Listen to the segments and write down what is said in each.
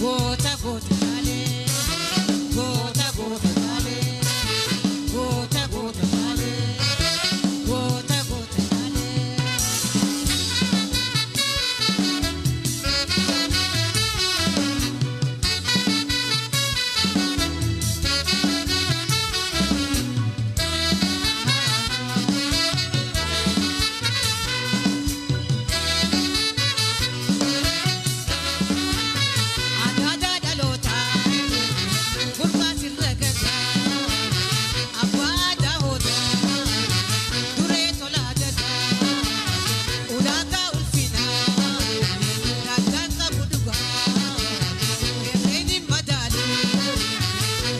Goota goota jaalee, goota goota jaalee, goota goota jaalee, goota goota jaalee. Aadaa dhalootaa gurbaa sirra gataa abbaa aadaa hootaa duree tolaa gataa ulaagaa ulfinaa daangaan qabu dhugaa herreen madaalu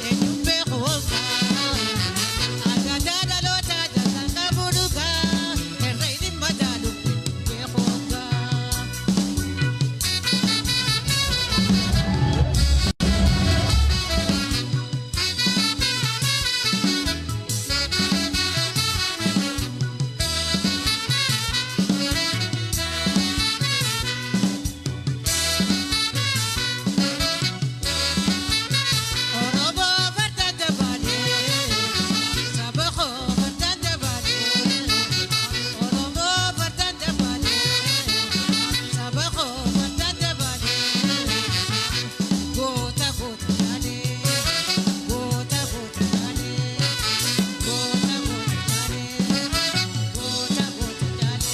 eenyuun beeku holqaa aadaa dhalootaa daangaan qabu dhugaa herreen madaalu beeku holqaa. Oromoo farda dabaalee saba koo farda dabaalee Oromoo farda dabaalee saba koo farda dabaalee goota goota jaalee goota goota jaalee goota goota jaalee goota goota jaalee.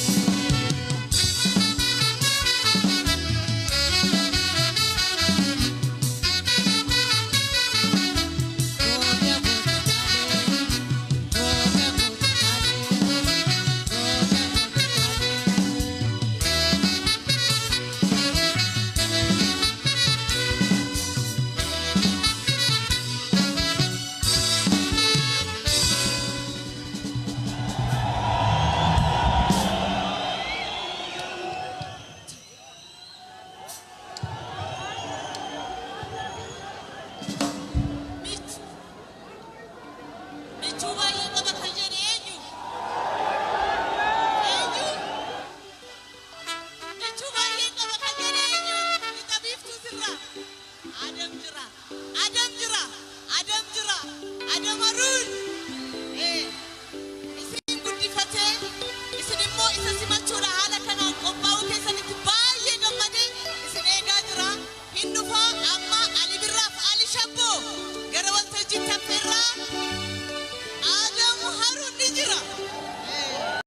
Michuu baay'ee qaba kan jedhe eenyu? Eenyu? Michuu baay'ee qaba kan jedhe eenyu? Lixa biiftuu sirra. Adam jira. Adam jira. Adam jira. Adam Haruun. Ee, isin guddifatee isin immoo isa simachuudha haala kanaan qophaa'uu keessanitti baay'ee gammadee isin eegaa jira. Hin dhufaa amma Ali Birraaf Ali Shabboo gara waltajjiitti affeerraa.